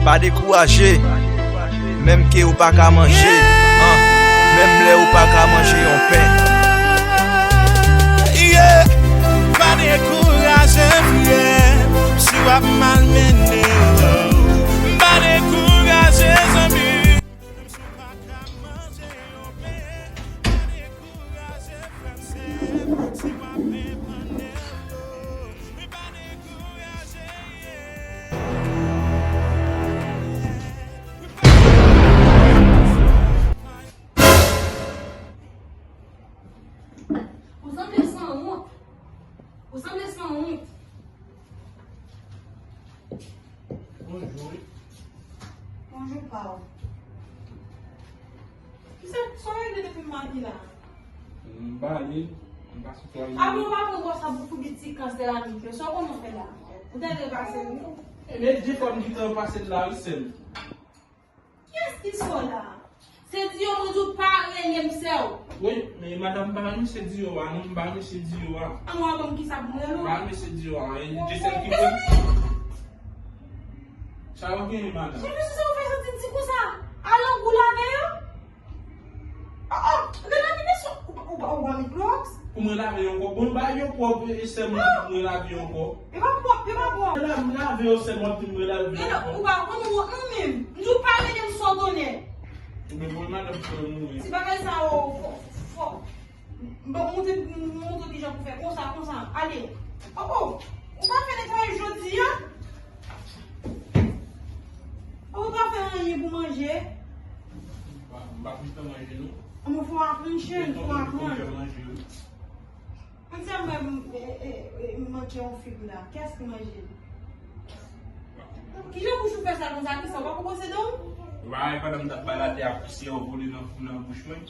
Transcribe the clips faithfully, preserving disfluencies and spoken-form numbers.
Pa dekouraje, menm ke ou pa ka manje, an, menm lè ou pa ka manje yon pen. Yeah. Pa dekouraje, frè, si w ap malmennen lòt. Pa dekouraje, zanmi. Menm si w pa ka manje yon pen, pa dekouraje, frè m, sè m, si w ap depannen lòt. Pa dekouraje, yeah. Ou sanble sanwont. Ou sanble sanwont. Bonjou wi. Bonjou pa w. Kisa sa w regle depi maten la? M bale, m pa sou twa Avan w pa pran gwo sa pou foubi ti kansè la menm ke sa w konnen w fè la. Ou te dwe pase wi. Ebyen, de fwa m gentan pase l la wi sè m. Kiyès ki sò la? Se Diyo mwen di w pa rele m sè w. Wi, men madanm m pa renmen se Diyo a non, m pa renmen se Diyo a. An w a ban m kisa pou m rele M w? pa renmen se Diyo a, e de sèl ki konn. Sa w genyen madanm? Jan mesye sa w fè santi di konsa? Al nan gou lave yo? Oh oh, de la ki mesye ou pa ou pa ou pa met klowòks? Pou mwen lave yo ankò. Bon, m ba yo pwòp e sè mwen di pou mwen lave yo ankò. Yo pa pwòp, yo pa pwòp. La m lave yo sè mwen di mwen lave yo Men non, ankò. Ou pa konn wont non menm. M di w pa rele m sò tonè. Ebyen bon madanm fè mouri. Ti bagay sa yo fò, fò. Bon, montre, montre ki jan pou fè. Konsa, konsa. Ale. Oh oh. Ou pa fè netwayaj jodi a? Ou pa fè anyen pou manje? M pa m pa kontan manje non. An mwen fò aprann chèn, fò aprann. Manje wi. Mwen se mwen m manke yon fig la. Kiyès ki manje l? Kijan bouch ou fè sa konsa? Kisa w pa pou bwose dan w? Wi, pandan m t ap bale atè a, pousyè yo vole nan nan bouch mwen.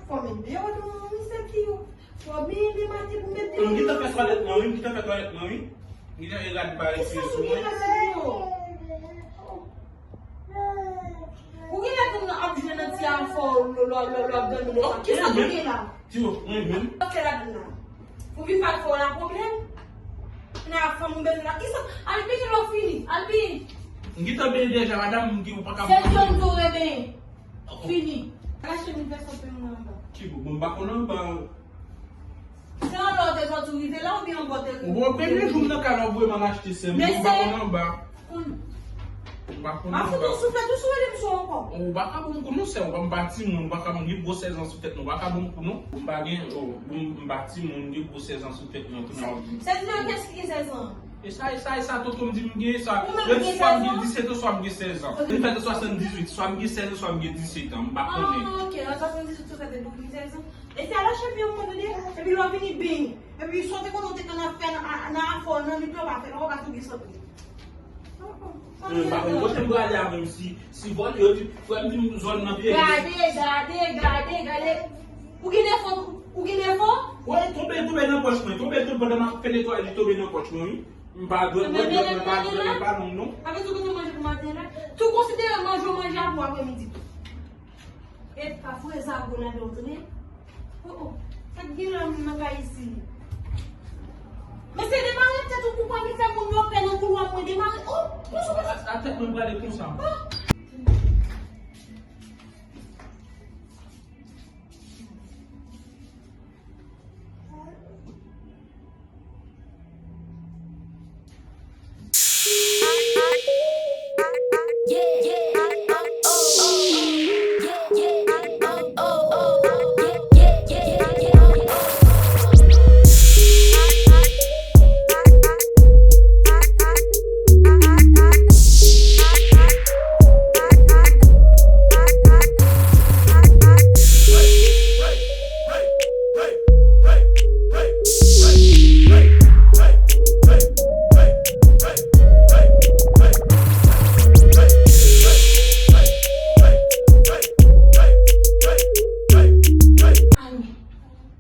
Fò m ede w non, misye ki yo. Fò byen ede maten pou mete. M gentan fè twalèt mwen wi, m gentan fè twalèt mwen wi. M gentan e rad bare Kisa sou sou mwen. gen la se yo? Ou gen lè konn ap jwenn nan ti afè w lò lò lò lò ap dòmi lè sa. Kisa ou gen la? Ti yo, mwen menm. Sa w fè ladan la? Ou vin pa fè w la pwoblèm? Nan afè m ou bezwen la. Kisa? Al benyen lè w fini. Al benyen. M gentan benyen deja madanm, m gen ou pa ka. Se Diyo m di w rebenyen. Fini. Al achte mil pèsòn pou mwen anba. Ki bon, bon, m pa konn anba. Se anlè w te sòti w rive la oubyen anba w te rive? Ou bon, premye jou m nan kay la, ou voye m al achte sè m, Men m pa se- konn anba. Konn- M pa konn M ap fout anba. yon souflèt ou sou rele m sou ankò. Ou pa ka bon kou non sè, ou pa m pa timoun, ou pa ka bon, m gen gwo sèzan sou tèt mwen, ou pa ka bon kou non. M pa gen, oh, bon, m pa timoun, m gen gwo sèzan sou tèt mwen, kounye a w ap di. Sèzan kiyès ki gen sèzan? E sa, e sa, e sa, tonton m di m gen sa. Ou menm Yo ou di gen swa m sèzan? Gen disèt an, swa m gen sèzan. M fèt an swasanndizuit, swa m gen sèzan, swa m gen disèt an, m pa konnen. Ah, ok, an swasanndizuit ou fèt, epi ou gen sèzan. E se a la chanpyon mwen tande, epi lè w vini benyen. Epi sa w te konnen w te konn ap fè nan, nan afè w, nan lit la, w pa fè l, w pa sou gen sòt li. Mwen pa konn kote m prale a menm si, si vòlè yo di, frè m di m zòn nan pye. Gade, gade, gade, gade. Ou gen defo, ou gen defo? Wi, tonbe, tonbe nan pòch mwen, tonbe, tonbe pandan m ap fè netwayaj, li tonbe nan pòch mwen, wi. M pa dwèt, dwèt, dwèt, mwen pa dwèt, mwen pa long, non. Sa vle di ou gentan manje pou maten la? Tou konsidere manje w manje a pou aprèmidi. Epa, fre zago ladan w tande. Oh, oh. Sa k gen la menm nan kay isi? Mesye, demare tèt ou pou pa vin fè moun yo pè nan koulwa mwen, demare. Oh, konsa, konsa. A tèt mwen prale konsa.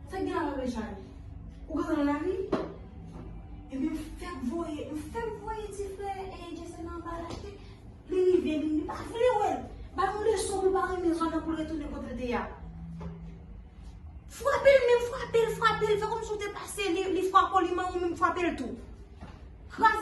Sa gen la, Papa Richard? Ou gentan nan lari? Ebyen, m fèk voye, m fèk voye ti frè, eh, Jason nan anba lache. Li rive, li, li pa vle wè l. Ba nou leson pou pa renmen zòn nan pou l retounen kote l te ye a. Frape l menm, frape l, frape l. Fè kòmsi w te pase li, li frape w, li manyen w menm frape l tou. Kraz,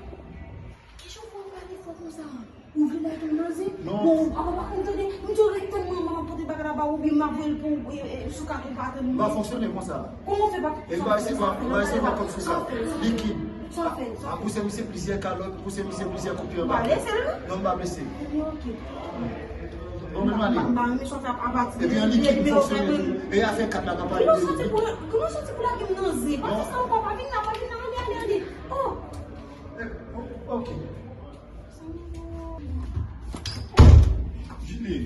Kijan w fè w pale fò konsa? Ou vle lage m nan zen? Non. Bon, apa pa konn tande, m di w ret tann mwen, m ap pote bagay la ba ou, oubyen m ap voye l pou ou, e, e, sou kat ou pa tann mwen. L pa fonksyone konsa. Kòman w fè pa... E bagay se pa, bagay se pa kòm se sa. Likid. Sa w fè, sa w fè. A pouse misye plizyè kalòt, pouse misye plizyè koupi anba. Ou pa blese l, non? Non, m pa blese. Ebyen, oke. Bon, men m ale. M pa, m pa renmen sa w fè a pati de... Ebyen, likid fonksyone tou. E afè kat la pa pale de likid. Kòman w soti pou, kòman w soti pou lage m nan zen? Pa fè sa ankò, pa vin la, pa vin la, ale, ale, ale. Oh! Eh, o-, ok. Julie,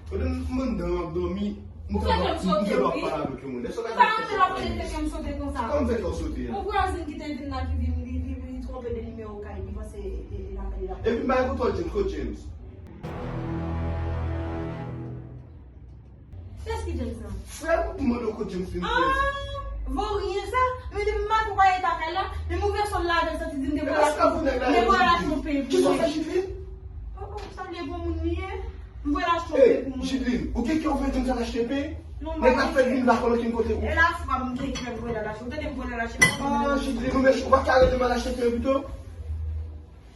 pandan m anndan m ap dòmi, m te wè w ap pale avèk yon moun. Èske w pa... Sa antre la pou te fè kè m sote konsa. Kòman fè kè w sote a? Yon vwazin ki te vin la, ki vin, li, li, li twonpe de nimewo kay, li panse e, e, e lakay li la. Epi m bay kout James, kot James? Kiyès ki James lan? Frè m, m mande w kot James vin fè sa. Ah, voryen sa. Men depi maten w pa eta kay la, menm ouvè sòl la avè l santi di m te pral achte yon pen pou mwen. Kisa w fè Jidlin? Oh, oh, sa vle bon moun li ye. M pral achte yon pen pou mwen. Jidlin, ou gen kè ouvè di m sa l achte pen? Nèg la fè l vin vakòlòt yon kote ou. E la fwa m te fè m pral achte. Ou tande m pral achte. Ah, Jidlin, ou mèch, ou pa ka rete m al achte pen pito?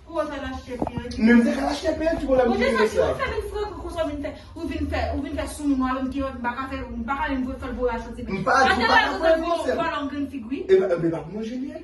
Ou wè sa l achte pen an? Men m te ka l achte pen, ki pwoblèm ki gen sa? Ou fè vin frekan konsa, ou vin fè, ou vin fè, ou vin fè soumoun avè m ki m pa ka fè, m pa ka menm fè l voye achte ti pen. M pa di w pa ka fè l, monchè. Ou pa nan grenn figi. E pa, e pa pou manje li ye.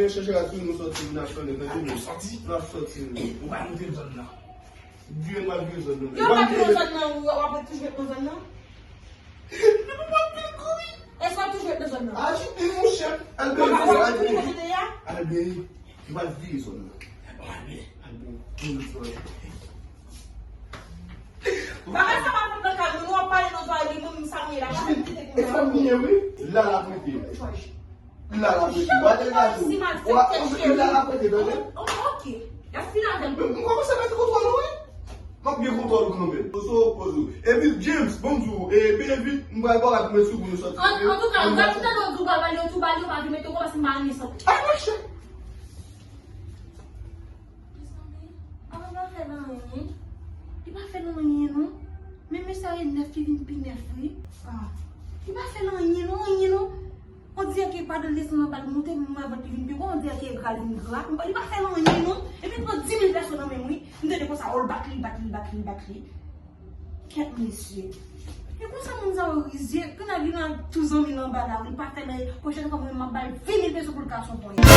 Alben, chanje rad sou nou sòti, n ap sòti, tande, men. Sòti. N ap sòti. Ou pa monte zòn nan. Byen, m ap vire zòn nan. Yo pa vire zòn nan, ou ap toujou ret nan zòn nan. Eske w ap toujou ret nan zòn nan? Aji byen, monchè. Alben, vire, Alben. Alben, m ap vire zòn nan. Alben, vire zòn nan. Bagay sa pa fèt nan kay mwen, nou ap pale nan zòrèy de moun, sa m ye la, pa fè m kite pou mwen. E sa m ye, wi. La, l ap rete. La, l ap rete. Wa te gade w. Wa, la, l ap rete, tande. Ok. Y ap fini avè m. M kòmanse mete kontwòl ou, wi. M ap gen kontwòl ou kanmenm. Poze w, poze w. Epi James, bonjou. E Benevit, m pral ba w rad mwen sou pou nou sòti. Antouka, m pral kite nou di w pral pale yo tou, pale yo pa vin mete w kò paske m pa renmen sa. Ay, monchè. Mezanmi, Alben pa fè nan anyen. Li pa fè nan anyen, non. Men mesye a e nèf ki vin pi nèf, wi. Ah. Li pa fè nan anyen, non, anyen, non. On dirè ke pa de leson nan bal moute, mwen vant li vin pi gwo, on dirè ke gra li vin gra. Li pa fè nan anyen, non. Epi l pran dis mil pèso nan men m, wi. M tande konsa, oh, l bat li, l bat li, l bat li, l bat li. Kèt mesye. E konsa moun sa yo rizye, gen nèg li nan tou zanmi l anba la, li pa fè men pwochèn fwa mwen m ap ba l ven mil peso pou l kase yon ponyèt.